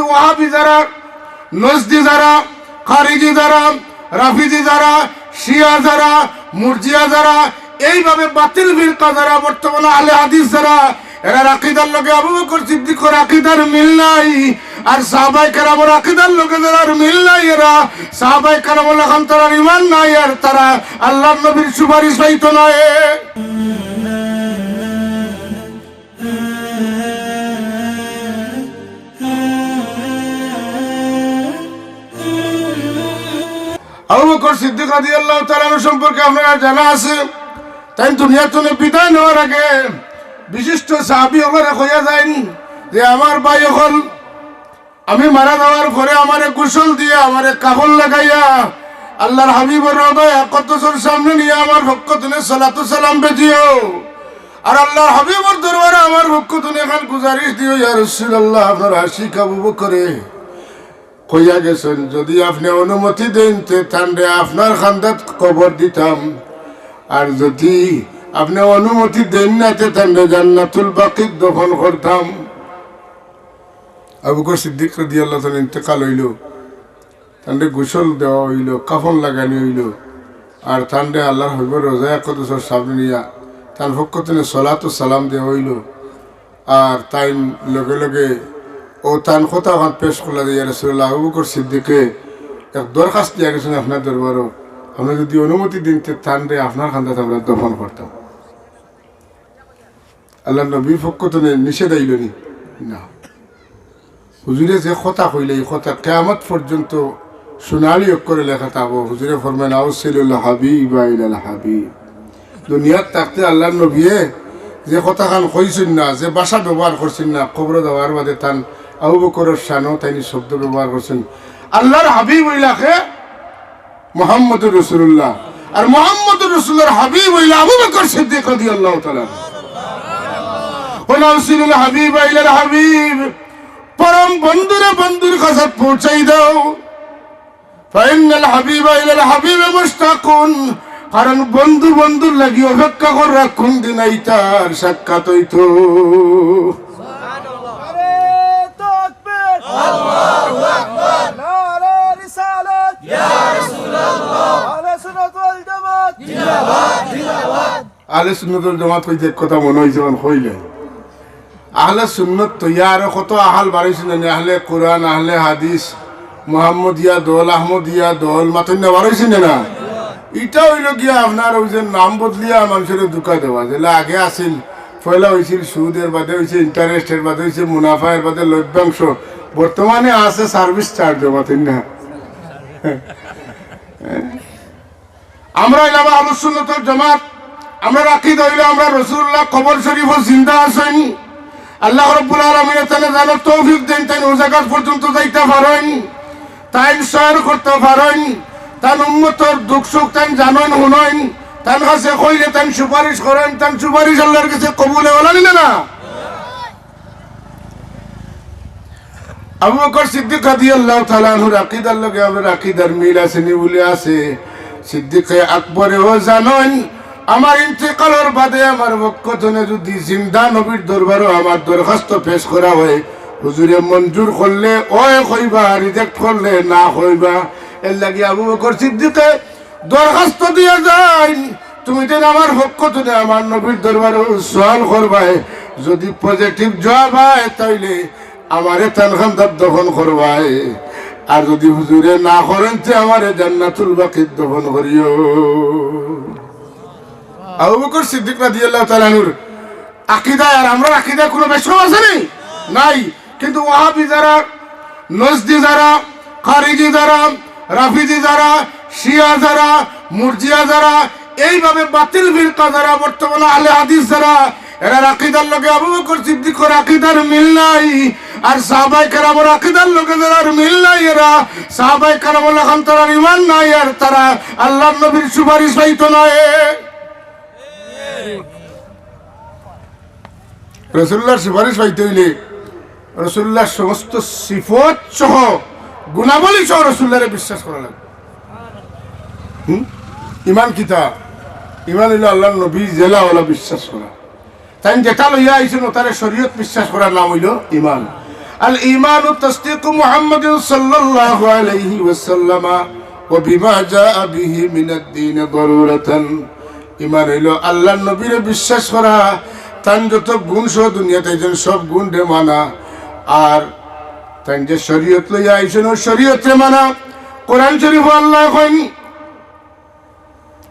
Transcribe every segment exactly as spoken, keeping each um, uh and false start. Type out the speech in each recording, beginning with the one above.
ওয়াহাবি যারা, নজদি যারা, খারিজি যারা, রাফিজি যারা, শিয়া যারা, মুরজিয়া যারা, এইভাবে বাতিল ফিরকা যারা বর্তমানে আহলে হাদিস যারা, এরার আকিদার লগে আবু বকর সিদ্দিকর আকিদার মিল নাই। আর সাহাবায়ে কেরামর আকিদার লগে যারার মিল নাই, এরা সাহাবায়ে কেরামর লাখান তারার ইমান নাই, আর তারা আল্লাহর নবীর সুপারিশ পাইতো নায়। আবু বকর সিদ্দিক রাদিয়াল্লাহু তাআলা আনহু সম্পর্কে আপনারা জানা আছে, তাইন দুনিয়া থনে বিদায় নেওয়ার আগে বিশিষ্ট সাহাবী অকলরে কইয়া যাইন যে, "আমার ভাই অকল, আমি মারা যাওয়ার পরে আমারে গোসল দিয়া, আমারে কাফন লাগাইয়া, আল্লাহর হাবিবর রওজায়ে আকদসর সামনে নিয়া আমার পক্ষ থনে সালাতু সালাম ভেজিও। আর আল্লাহর হাবিবর দরবারে আমার পক্ষ থনে এখান গুজারিশ দিও, ইয়া রাসূলুল্লাহ, আপনার আশিক আবু বকরে কইয়া গেছইন, যদি আপনে অনুমতি দেইন, তে তানরে আপনার কান্দাত কবর দিতাম, আর যদি আপনে অনুমতি দেইন না, তে তানরে জান্নাতুল বাকিত দফন করতাম।" আবু বকর সিদ্দিক রাদিয়াল্লাহু তাআলা ইন্তেকাল অইলো, তানরে গোসল দেওয়া অইলো, কাফন লাগানি অইলো, আর তানরে আল্লাহর হাবিবর রওজায়ে আকদসর সামনে নিয়া তান পক্ষ থনে সালাতু সালাম দেওয়া অইলো। আর তাইন লগে লগে অউ তান কথা অখান পেশ করলা যে, "ইয়া রাসূলুল্লাহ, আবু বকর সিদ্দিকে এক দরখাস্ত দিয়া গেছইন আপনার দরবারো, আপনে যদি অনুমতি দেইন, তে তানরে আপনার কান্দাত আমরা দফন করতাম।" আল্লাহর নবীর পক্ষ থনে নিষেধ আইলো নি? না। হুজুরে যে কথা কইলা, ই কথা কিয়ামত পর্যন্ত সোনালী অক্ষরে লেখা থাকবো। হুজুরে ফরমাইন, "আউসিলুল হাবিবা ইলাল হাবিব।" দুনিয়াত থাকতে আল্লাহর নবীয়ে যে কথাখান কইছইন না, যে ভাষা ব্যবহার করছইন না, কবরো যাওয়ার বাদে তান আবু বকরর শানো তাইন শব্দ ব্যবহার করছইন। আল্লাহর হাবিব অইলা কে? মুহাম্মদুর রাসূলুল্লাহ। আর মুহাম্মদুর রাসূলুল্লাহর হাবিব অইলা আবু বকর সিদ্দিক রাদিয়াল্লাহু তাআলা আনহু। ওয়া আউসিলুল হাবিবা ইলাল হাবিব, পরম বন্ধুরে বন্ধুর কাছে পৌঁছাই দাও। ফাইন্নাল হাবিবা ইলাল হাবিব মুশতাকুন, কারণ বন্ধু বন্ধুর লাগি অপেক্ষা কররা কোন দিন আইতা আর সাক্ষাৎ অইতো। নারে তাকবীর, আল্লাহু আকবার, নারে রিসালাত, ইয়া রাসূলুল্লাহ, আহলে সুন্নাত ওয়াল জামাত জিন্দাবাদ, জিন্দাবাদ। আহলে সুন্নাত ওয়াল জামাত কইতে এক কথা মনো অইছে, অখন কইলে। আহলে সুন্নাত তো ইয়ার কত আহাল বাড়াইছে না নি? আহলে কোরআন, আহলে হাদিস, মুহাম্মদিয়া দল, আহমদিয়া দল, মাতইন না বাড়াইছে না না? ইটা অইলো গিয়া আপনার ওই যে নাম বদলিয়া মানষরে ধুকা দেওয়া, যেলা আগে আছিল, পয়লা অইছিল সুদ, এর বাদে অইছে interest, এর বাদে অইছে মুনাফা, এর বাদে লভ্যাংশ, বর্তমানে আছে service charge, মাতইন না? আমরা অইলাম আহলুস সুন্নাত ওয়াল জামাত। আমরার আকিদা অইলো আমরা রাসূলুল্লাহ কবর শরীফো জিন্দা আছইন। আল্লাহ রাব্বুল আলামিনে তানরে জানার তৌফিক দেইন, তাইন অউ জাগাত পর্যন্ত যাইতা পারইন, তাইন সয়র করতা পারইন, তান উম্মতর দুখ সুখ তাইন জানইন, হুনইন, তান কাছে কইলে তাইন সুপারিশ করইন, তান সুপারিশ আল্লাহর কাছে কবুল অয়, অলা নি না? আবু বকর সিদ্দিক রাদিয়াল্লাহু তাআলা আনহুর আকিদার লগে আমরার আকিদার মিল আছে নি? বুলে আছে। সিদ্দিকে আকবরেও জানইন, আমার ইন্তেকালর বাদে আমার পক্ষ থনে যদি জিন্দা নবীর দরবারো আমার দরখাস্ত পেশ করা অয়, হুজুরে মঞ্জুর করলে অয় কইবা, reject করলে না কইবা। এর লাগি আবু বকর সিদ্দিকে দরখাস্ত দিয়া যাইন, তুমি যেন আমার পক্ষ থনে আমার নবীর দরবারো সওয়াল করবায়, যদি positive জবাব অয়, তাইলে আমারে তান কান্দাত দফন করবায়, আর যদি হুজুরে না করইন, তে আমারে জান্নাতুল বাকিত দফন করিও। আবু বকর সিদ্দিক রাদিয়াল্লাহু তাআলা আনহুর আকিদায় আর আমরার আকিদায় কুনু বেশকম আছে নি? নাই। কিন্তু ওয়াহাবি যারা, নজদি যারা, খারিজি যারা, রাফিজি যারা, শিয়া যারা, মুরজিয়া যারা, এইভাবে বাতিল ফিরকা যারা, বর্তমানে আহলে হাদিস যারা, এরার আকিদার লগে আবু বকর সিদ্দিকর আকিদার মিল নাই। আর সাহাবায়ে কেরামর আকিদার লগে যারার মিল নাই, এরা সাহাবায়ে কেরামর লাখান তারার ইমান নাই, আর তারা আল্লাহর নবীর সুপারিশ পাইতো নায়। রাসূলুল্লাহর সুপারিশ পাইতে অইলে রাসূলুল্লাহর সমস্ত সিফত সহ, গুণাবলী সহ রাসূলুল্লাহরে বিশ্বাস করা লাগবো। হুম? ইমান কিতা? ইমান অইলো আল্লাহর নবী যেলা অলা বিশ্বাস করা। তাইন যেটা লইয়া আইছইন, অতারে শরীয়ত বিশ্বাস করার নাম অইলো ইমান। الإيمان تصديق محمد صلى الله عليه وسلم وبما جاء به من الدين ضرورة। ইমান অইলো আল্লার নবীরে বিশ্বাস করা, তান যত গুণ সহ দুনিয়াত আইছইন সব গুণরে মানা, আর তাইন যে শরীয়ত লইয়া আইছইন অউ শরীয়তরে মানা। কোরআন শরীফো আল্লায় কইন,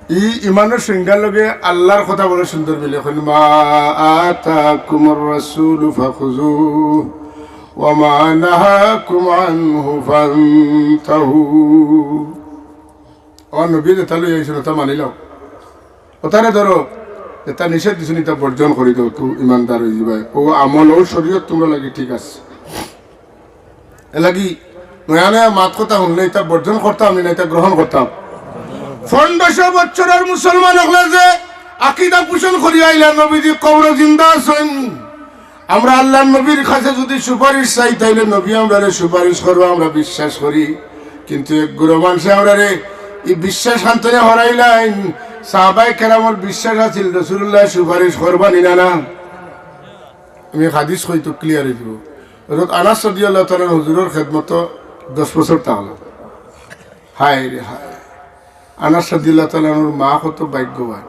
ই ইমানর সংজ্ঞার লগে আল্লার কথা বড় সুন্দর মিলে, কইন, "ما آتاكم الرسول فخذوه وما نهاكم عنه فانتهوا।" আমার নবীয়ে যেটা লইয়া আইছইন ওটা মানি লও, ওটারে ধরো, যেটা নিষেধ দিছইন ইটা বর্জন করি দেও, তো ইমানদার অইযিবায়। অউ আমল, অউ শরীয়ত তুমরার লাগি ঠিক আছে। এরলাগি নয়া নয়া মাত কথা হুনলে ইটা বর্জন করতাম নি না, ইটা গ্রহণ করতাম। পনেরোশো বছরর মুসলমান অকলে যে আকিদা পোষণ করিয়া আইলা, নবীজি কবরো জিন্দা আছইন। আমরা আল্লার নবীর কাছে যুদি সুপারিশ চাই, তাইলে নবী আমরারে সুপারিশ করবা, আমরা বিশ্বাস করি। কিন্তু এক গুরু মানষে আমরারে ই বিশ্বাস আনতে হরাইলাইন। সাহাবায়ে কেরামর বিশ্বাস আছিল রাসূলুল্লায় সুপারিশ করবা নি না, না? আমি হাদিস কই তো clear অইযিবো। হযরত আনাস রাদিয়াল্লাহু তাআলা আনহু হুজুরর খেদমতো দশ বছর থাকলা। হায় রে হায়, আনাস রাদিয়াল্লাহু তাআলা আনহুর মা কত ভাগ্যবান।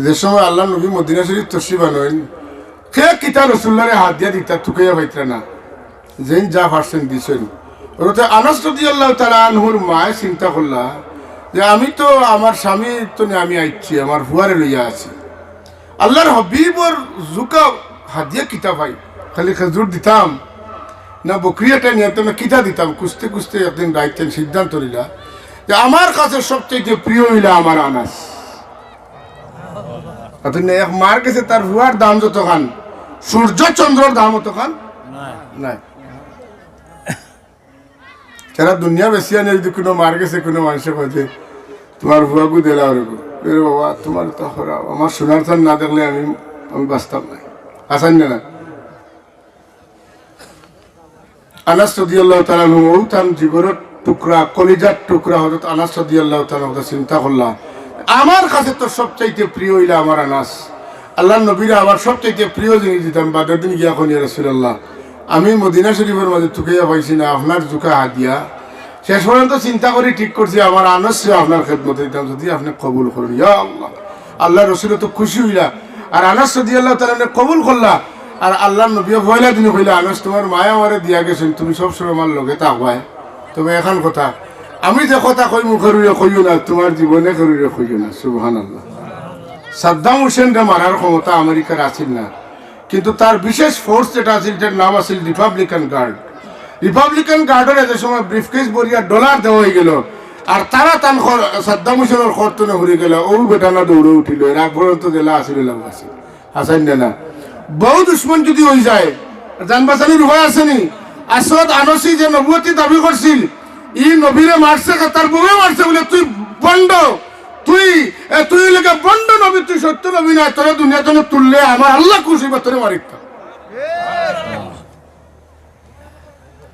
যে সময় আল্লার নবী মদিনা শরীফ তশরিফ আনইন, কে কিতা রাসূলুল্লারে হাদিয়া দিতা তুকাইয়া পাইতরা না, যেইন যা পারছইন দিছইন। হযরত আনাস রাদিয়াল্লাহু তাআলা আনহুর মায়ে চিন্তা করলা যে আমি তো আমার স্বামী তো নি আমি আইছি, আমার ফুয়ারে লইয়া আছি। আল্লার হাবিবর জুকা হাদিয়া কিতা পাই, খালি খেজুর দিতাম না বকরি একটা নিতাম না কিতা দিতাম। খুঁজতে খুঁজতে একদিন রাইত তাইন সিদ্ধান্ত নিলা যে আমার কাছে সবচাইতে প্রিয় অইলা আমার আনাস। অথচ এক মার গেছে তার ফুয়ার দাম যতখান, সূর্য চন্দ্রর দাম অতখান নাই। সারা দুনিয়া বেচিয়া নিয়া যুদি কুনু মার গেছে কুনু মানষে কয় যে, "তুমার ফুয়াগু দিলাও রে গো।" এরে বাবা, তুমার তো হরাও। আমার সোনার চান না দেখলে আমি, আমি বাঁচতাম না। আছইন না, না? আনাস রাদিয়াল্লাহু তাআলা আনহু, অউ তান জিগরর টুকরা, কলিজার টুকরা হযরত আনাস রাদিয়াল্লাহু তাআলা আনহু চিন্তা করলা, আমার কাছে তো সবচাইতে প্রিয় অইলা আমার আনাস। আল্লার নবীরে আমার সবচাইতে প্রিয় জিনিস দিতাম, বাদর দিন গিয়া কইন, "ইয়া রাসূলুল্লাহ, আমি মদিনা শরীফর মাঝে তুকাইয়া পাইছি না, আপনার জুকা হাদিয়া।" শেষ পর্যন্ত চিন্তা করি ঠিক করছি, আমার আনাসরে আপনার খেদমতো দিতাম, যুদি আপনে কবুল করইন। ইয়া আল্লাহ, আল্লার রসুল তো খুশি অইলা, আর আনাস রাদিয়াল্লাহু তাআলা আনহু কবুল করলা। আর আল্লার নবীয়ে পয়লা দিনে কইলা, "আনাস, তুমার মায়ে আমারে দিয়া গেছইন, তুমি সবসময় আমার লগে থাকবায়।" তবে এখান কথা, আমি যে কথা কইমু কেউরে কইও না, তুমার জীবনে কেউরে কইও না। সুবহানাল্লাহ। সাদ্দাম হুসেনরে মারার ক্ষমতা আমেরিকার আছিল না, কিন্তু তার বিশেষ force যেটা আছিল, এটার নাম আছিল Republican Guard। Republican Guard-রে যে সময় briefcase ভরিয়া dollar দেওয়া অইগেলো, আর তারা তান খর-, সাদ্দাম হুসেনর খরতনে হরি গেলা, অউ বেটানা দৌড়ে উঠিলো, এর আগ পর্যন্ত যেলা আছিল, এলাও আছিল। আছইন না, না? বউ দুশমন যুদি অইযায়, জান বাঁচানির উপায় আছে নি? আসাদ আনসি যে নবুয়তি দাবি করছিল, ই নবীরে মারছে, তার বউয়ে মারছে বুলে, তুই ভন্ড, তুই, এ, তুই অইলে গিয়া ভন্ড নবী, তুই সত্য নবী নায়, তোরে দুনিয়া তনে তুললে আমার আল্লাহ খুশি অইবা, তোরে মারিতাম।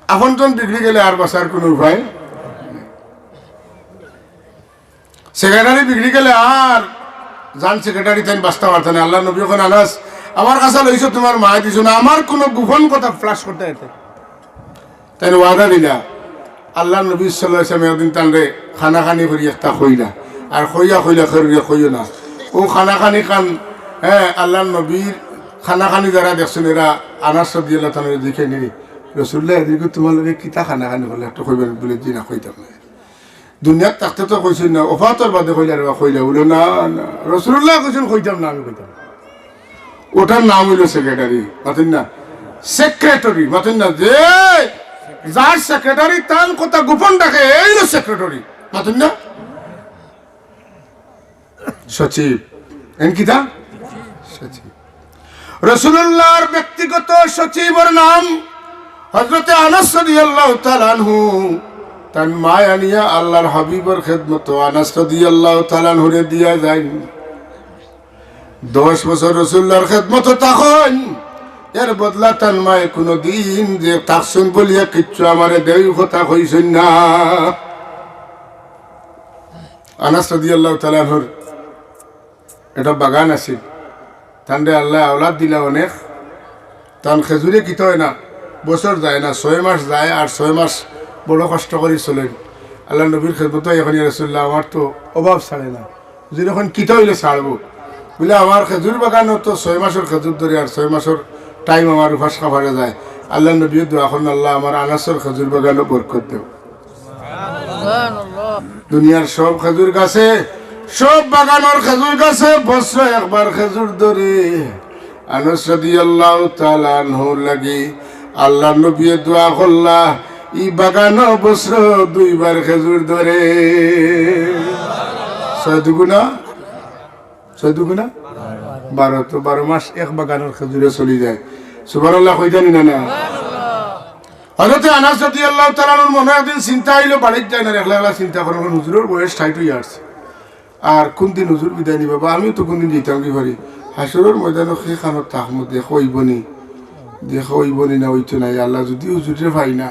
আপনজন বিগড়ি গেলে আর বাঁচার কুনু উপায় নাই। Secretary বিগড়ি গেলে আর জান secretary তাইন বাঁচতা পারতা নায়। আল্লার নবীয়ে কইন, "আনাস, আমার কাছে লইছো, তুমার মায়ে দিছো না, আমার কুনু গোপন কথা flash করতা নায়।" তাইন ওয়াদা দিলা। আল্লার নবী সাল্লাল্লাহু আলাইহি ওয়াসাল্লাম একদিন তানরে কানাকানি করি একটা কইলা, আর কইয়া কইলা, "কেউরে কইও না।" অউ কানাকানি খান, হে, আল্লার নবীর কানাকানি যারা দেখছইন, এরা আনাস রাদিয়াল্লাহু তাআলা আনহুরে জিকাইন নি, "রাসূলুল্লাহ, এদিকে তুমার লগে কিতা কানাকানি করলা, একটু কইবা নি?" বুলে, "জি না, কইতাম না।" দুনিয়াত থাকতে তো কইছইন না, ওফাতর বাদে কইলা রে বা, কইলা? বুলে, "না, না, রাসূলুল্লাহ কইছইন, কইতাম না, আমি কইতাম না।" ওটার নাম অইলো secretary, মাতইন না? Secretary, মাতইন না? যে যার secretary তান কথা গোপন রাখে, এই অইলো secretary, মাতইন না? সচিব। এন কিতা? সচিব। রাসূলুল্লাহর ব্যক্তিগত সচিবর নাম হযরতে আনাস রাদিয়াল্লাহু তাআলা আনহু। তান মায় আনিয়া আল্লার হাবিবর খেদমতো আনাস রাদিয়াল্লাহু তাআলা আনহুরে দিয়া যাইন। দশ বছর রাসূলুল্লাহর খেদমতো থাকইন, এর বদলা তান মায় কুনুদিন যে থাকছইন বুলিয়া কিচ্ছু আমারে দেওয়ার কথা কইছইন না। আনাস রাদিয়াল্লাহু তাআলা আনহুর একটা বাগান আছিল, তানরে আল্লায় আওলাদ দিলা অনেক, তান খেজুরে কিতা অয় না, বছর যায় না, ছয় মাস যায়, আর ছয় মাস বড় কষ্ট করি চলেন। আল্লাহর নবীর খেদমতো এখন, "ইয়া রাসূলুল্লাহ, আমার তো অভাব ছাড়ে না।" হুজুরে কইন, "কিতা অইলে ছাড়বো?" বলে, "আমার খেজুর বাগানো তো ছয় মাসর খেজুর ধরে, আর ছয় মাসর টাইম আমার উপাস কাফারে যায়।" আল্লাহর নবীয়ে দোয়া করইন, "আল্লাহ, আমার আনাসর খেজুর বাগানো বরকত দেও।" দুনিয়ার সব খেজুর গাছে, সব বাগানর খেজুর গাছে বছরে একবার খেজুর ধরে। আনাস রাদিয়াল্লাহু তাআলা আনহুর লাগি আল্লাহর নবীয়ে দোয়া করলা, "ই বাগানো বছরে দুইবার খেজুর ধরে।" ছয় দুগুণা, ছয় দুগুণা বারো, তো বারো মাস এক বাগানর খেজুরে চলি যায়। সুবহানাল্লাহ কইতা নি না, না? হযরতে আনাস রাদিয়াল্লাহু তাআলা আনহুর মনো একদিন চিন্তা আইলো, বাড়িত যাইন আর একলা একলা চিন্তা করইন, "হুজুরর বয়স ষাইট অইয়া আইছে, আর কুনদিন হুজুর বিদায় নিবা বা আমিও তো কুনদিন যাইতাম কি পারি, হাশরর ময়দানো কে খানো থাকমু, দেখা অইবো নি, দেখা অইবো নি না অইতো নায়, আল্লাহ যুদি হুজুররে পাই না,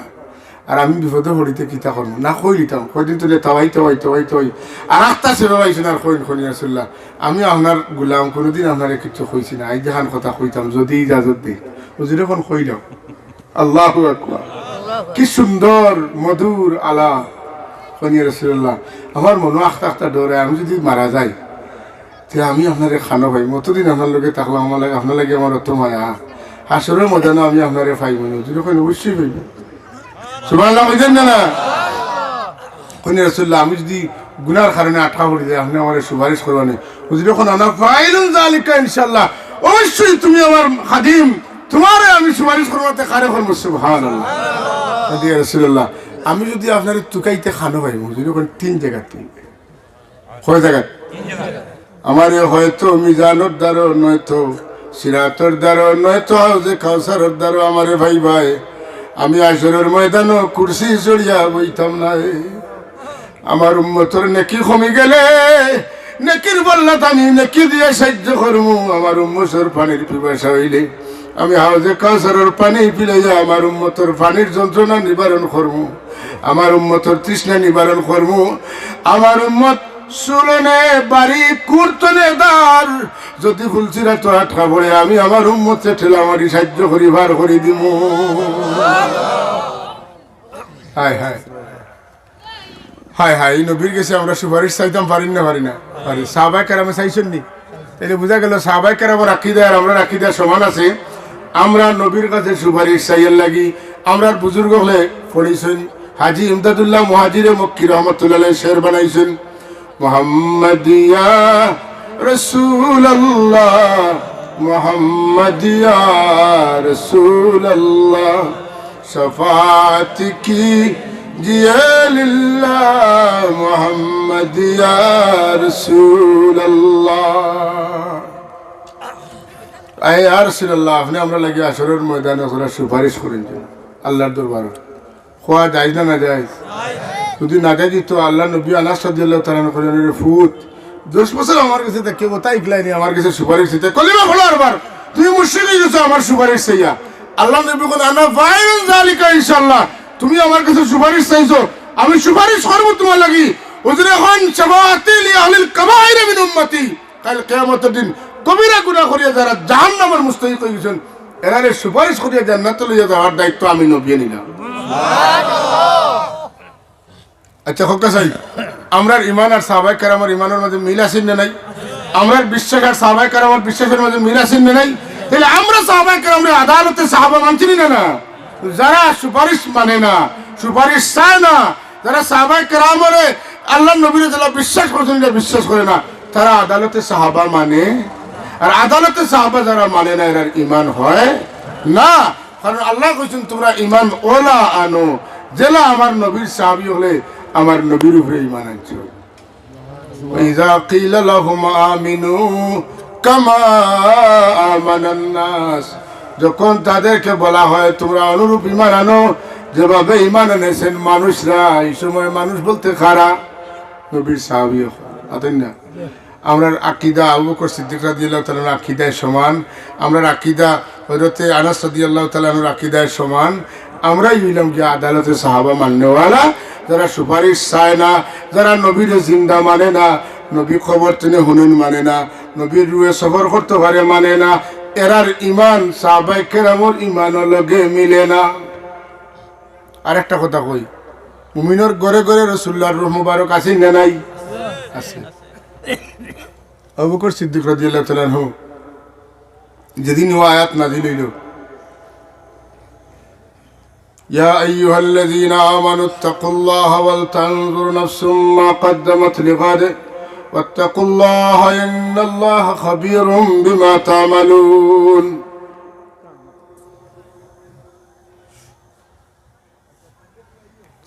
আর আমি বিপদো পড়ি তে কিতা করমু?" না কইলিতাম, কয়দিন তো তাওয়াই, তাওয়াই, তাওয়াই, তাওয়াই। আর আখতা সেবা পাইছইন আর কইন, কইন, "ইয়া রাসূলুল্লাহ, আমি আপনার গোলাম, কুনুদিন আপনারে কিচ্ছু কইছি না, আইজ যেখান কথা কইতাম, যুদি ইজাজত দেইন।" হুজুরে কইন, "কইলাও।" আল্লাহু আকবার। কি সুন্দর মধুর আলাপ। কইন, "ইয়া রাসূলুল্লাহ, আমার মনো আখতা আখতা ডর অয়, আমি যুদি মারা যাই, তে আমি আপনারে খানো পাইমু, অতদিন আপনার লগে থাকলাম, আমার লাগি, আপনার লাগি আমার অত মায়া, হাশরর ময়দানো আমি আপনারে পাইমু নি?" হুজুরে কইন, "অবশ্যই পাইবা।" সুবহানাল্লাহ কইতা নি না, না? কইন, "ইয়া রাসূলুল্লাহ, আমি যুদি গুনার কারণে আটকা পড়ি যাই, আপনে আমারে সুপারিশ করবা নি?" হুজুরে কইন, "আনা ফাইলুন যালিকা ইনশাআল্লাহ, অবশ্যই তুমি আমার খাদিম, তুমারে আমি সুপারিশ করমু, তে কারে করমু?" সুবহানাল্লাহ। কইন, "ইয়া রাসূলুল্লাহ, আমি যুদি আপনারে তুকাইতে খানো পাইমু?" হুজুরে কইন, "তিন জাগাত।" কয় জাগাত? আমারে হয়তো মিজানর দ্বারো, নয়তো সিরাতর দ্বারো, নয়তো হাউজে কাউসারর দ্বারো আমারে পাইবায়। আমি হাশরর ময়দানো কুরসি চড়িয়া বইতাম নায়। আমার উম্মতর নেকি কমি গেলে নেকির বদলাত আমি নেকি দিয়া সাইয্য করমু। আমার উম্মতর পানির পিপাসা অইলে আমি হাউজে কাউসারর পানি পিলাইয়া আমার উম্মতর পানির যন্ত্রণা নিবারণ করমু, আমার উম্মতর তৃষ্ণা নিবারণ করমু। আমার উম্মত চুলনে বাড়ি, কুর্তনে দার, যুদি ফুলসিরাতো আটকা পড়ে, আমি আমার উম্মতরে ঠেলা মারি সাইয্য করি বার করি দিমু। হায় হায়। হায় হায়, ই নবীর গেছে আমরা সুপারিশ চাইতাম পারি না, পারি না? পারি। সাহাবায়ে কেরামে চাইছইন নি? তাইলে বুঝা গেল সাহাবায়ে কেরামর আকিদা আর আমরার আকিদা সমান আছে। আমরা নবীর কাছে সুপারিশ চাইয়ার লাগি, আমরার বুজুর্গ অকলে পড়ছইন, হাজী ইমদাদুল্লাহ মুহাজিরে মক্কি রহমতুল্লাহ আলাইহি শের বানাইছইন, "মোহাম্মদ ইয়া রাসূলুল্লাহ, মোহাম্মদ ইয়া রাসূলুল্লাহ।" "শাফাআত কিজিয়ে লিল্লাহ মোহাম্মদ ইয়া রাসূলুল্লাহ।" আয় ইয়া রাসূলুল্লাহ, আপনে আমরার লাগি হাশরর ময়দানো একজরা সুপারিশ করিন আল্লাহর দরবারো। কওয়া জায়েজ না নাজায়েজ? যুদি নাজায়েজ অইতো, আল্লাহর নবী আনাস রাদিয়াল্লাহু তাআলা আনহু কইলা, "রে পুত, দশ বছর আমার গেছে থাকিয়া কথা ইকলায় নি, আমার গেছে সুপারিশ চাইতে। কলিমা পড়ো আরবার, তুমি মুশরিক অইগেছো আমার সুপারিশ চাইয়া।" আল্লাহর নবী কইন, "আনা ফাইলুন যালিকা ইনশাআল্লাহ।" তুমি আমার গেছে সুপারিশ চাইছো, আমি সুপারিশ করমু তুমার লাগি। হুজুরে কইন, "শাফাআতি লি আহলিল কাবাইর মিন উম্মতি।" কাইল কিয়ামতর দিন কবিরা গুনা করিয়া যারা জাহান্নামর মুস্তাহিক অইগেছইন, এরারে সুপারিশ করিয়া জান্নাতো লইয়া যাওয়ার দায়িত্ব আমি নবীয়ে নিলাম। আচ্ছা, কউক্কা চাই, আমরার ইমান আর সাহাবায়ে কেরামর ইমানর মাঝে মিল আছে না নাই? আমরার বিশ্বাস আর সাহাবায়ে কেরামর বিশ্বাসর মাঝে মিল আছে না নাই? তাইলে আমরা সাহাবায়ে কেরামরে আদালতে সাহাবা মানছি না, না? যারা সুপারিশ মানে না, সুপারিশ চায় না, যারা সাহাবায়ে কেরামরে, আল্লাহর নবীরে যারা বিশ্বাস করছইন, যারা বিশ্বাস করে না, তারা আদালতে সাহাবা মানে? আর আদালতে সাহাবা যারা মানে না, এরার ইমান হয় না। কারণ আল্লায় কইছইন, "তুমরা ইমান অলা আনো, যেলা আমার নবীর সাহাবি অকলে আমার নবীর উপরে ইমান আনছো।" وإذا قيل لهم آمنوا كما آمن الناس, যখন তাদেরকে বলা হয়, "তুমরা অনুরূপ ইমান আনো যেভাবে ইমান আনছইন মানুষরা", এই সময় মানুষ বলতে কারা? নবীর সাহাবি অকল। আতেন না? আমরার আকিদা আবু বকর সিদ্দিক রাদিয়াল্লাহু তাআলা আনহুর আকিদায় সমান, আমরার আকিদা হযরতে আনাস রাদিয়াল্লাহু তাআলা আনহুর আকিদায় সমান। আমরাই অইলাম গিয়া আদালতে সাহাবা মাননেওয়ালা, যারা সুপারিশ চায় না, যারা নবীরে জিন্দা মানে না, নবী কবর তনে হুনইন মানে না, নবীর রুহে সফর করতো পারে মানে না, এরার ইমান সাহাবায়ে কেরামর ইমানর লগে মিলে না। আর একটা কথা কই, মুমিনর ঘরে ঘরে রাসুলুল্লাহর রূহ মুবারক আছে না নাই? আছে। আবু বকর সিদ্দিক রাদিয়াল্লাহু তাআলা আনহু যেদিন ও আয়াত নাজিল অইল, يا أيها الذين آمنوا اتقوا الله ولتنظر نفس ما قدمت لغد واتقوا الله إن الله خبير بما تعملون।